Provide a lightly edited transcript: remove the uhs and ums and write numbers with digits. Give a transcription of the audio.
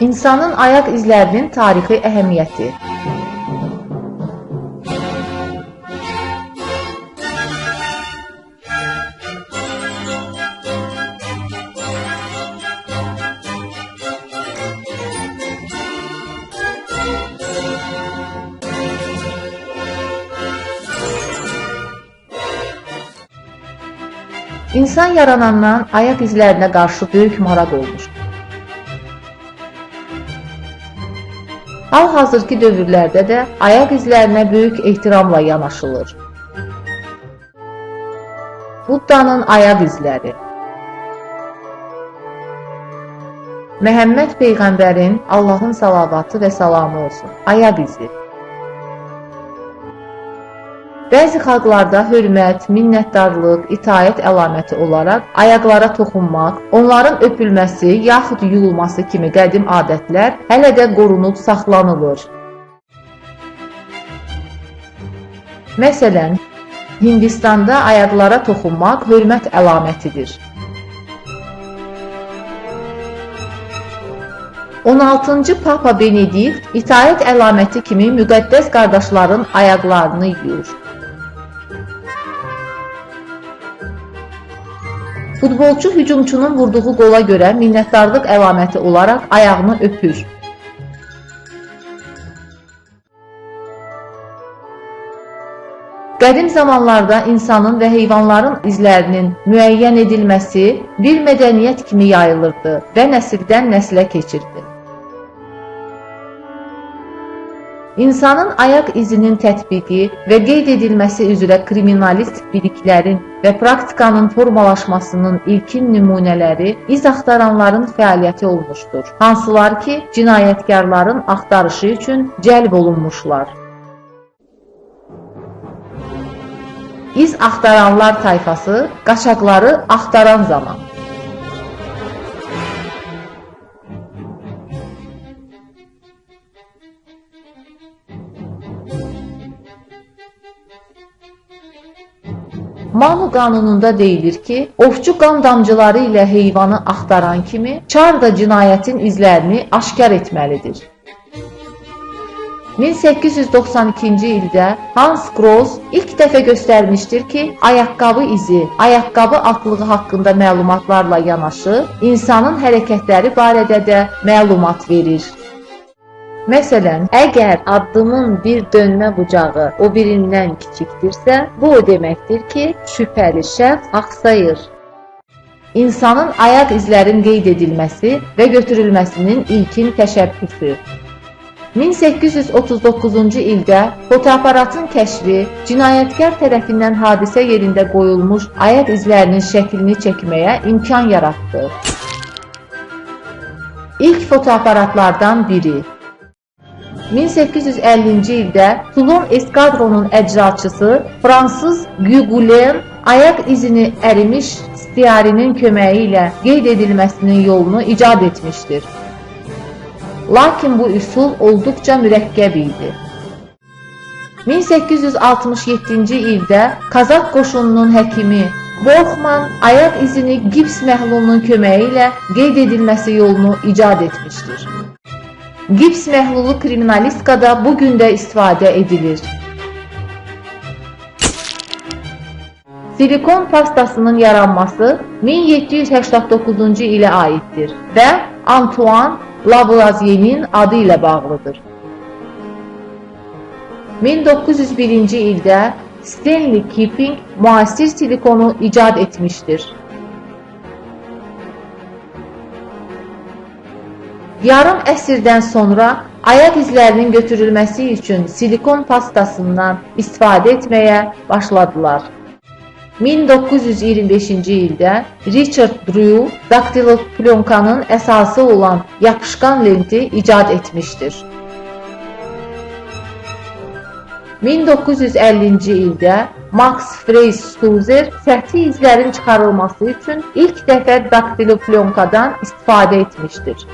İnsanın ayaq izlərinin tarixi əhəmiyyəti. İnsan yaranandan ayaq izlərinə qarşı böyük maraq olmuş. Hal-hazırki dövrlərdə də ayaq izlərinə böyük ehtiramla yanaşılır. Buddanın ayaq izləri. Məhəmməd Peyğəmbərin, Allahın salavatı və salamı olsun, ayaq izi. Bəzi xalqlarda hörmət, minnətdarlıq, itaət əlaməti olaraq ayaqlara toxunmaq, onların öpülməsi yaxud yuyulması kimi qədim adətlər hələ də qorunub saxlanılır. Məsələn, Hindistanda ayaqlara toxunmaq hörmət əlamətidir. 16-cı Papa Benedikt itaət əlaməti kimi müqəddəs qardaşların ayaqlarını yuyur. Futbolçu hücumçunun vurduğu qola görə minnətdarlıq əlaməti olaraq ayağını öpür. Qədim zamanlarda insanın və heyvanların izlərinin müəyyən edilməsi bir mədəniyyət kimi yayılırdı və nəsildən nəslə keçirdi. İnsanın ayaq izinin tətbiqi və qeyd edilməsi üzrə kriminalist biliklərin və praktikanın formalaşmasının ilkin nümunələri iz axtaranların fəaliyyəti olmuşdur, hansılar ki, cinayətkarların axtarışı üçün cəlb olunmuşlar. İz axtaranlar tayfası qaçaqları axtaran zaman. Manu qanununda deyilir ki, ovçu qan damcıları ilə heyvanı axtaran kimi, çar da cinayətin izlərini aşkar etməlidir. 1892-ci ildə Hans Gross ilk dəfə göstərmişdir ki, ayaqqabı izi, ayaqqabı altlığı haqqında məlumatlarla yanaşı, insanın hərəkətləri barədə də məlumat verir. Məsələn, əgər addımın bir dönmə bucağı o birindən kiçikdirsə, bu o deməkdir ki, şübhəli şəxs axsayır. İnsanın ayaq izlərinin qeyd edilməsi və götürülməsinin ilkin təşəbbüsü. 1839-cu ildə fotoaparatın kəşfi cinayətkar tərəfindən hadisə yerində qoyulmuş ayaq izlərinin şəklini çəkməyə imkan yaratdı. İlk fotoaparatlardan biri. 1850-ci ildə Toulon eskadronun əczaçısı Fransız Gugulen ayaq izini ərimiş stiarinin köməyi ilə qeyd edilməsinin yolunu icad etmişdir. Lakin bu üsul olduqca mürəkkəb idi. 1867-ci ildə Kazak qoşununun həkimi Borxman ayaq izini gips məhlulunun köməyi ilə qeyd edilməsi yolunu icad etmişdir. Gips məhlulu kriminalistikada bu gün də istifadə edilir. Silikon pastasının yaranması 1789-cu ilə aiddir və Antoine Lavoisier'in adı ilə bağlıdır. 1901-ci ildə Stanley Kipling müasir silikonu icad etmişdir. Yarım əsrdən sonra ayaq izlərinin götürülməsi üçün silikon pastasından istifadə etməyə başladılar. 1925-ci ildə Richard Drew daktiloplonkanın əsası olan yapışqan lenti icad etmişdir. 1950-ci ildə Max Frey-Stutzer səthi izlərin çıxarılması üçün ilk dəfə daktiloplonkadan istifadə etmişdir.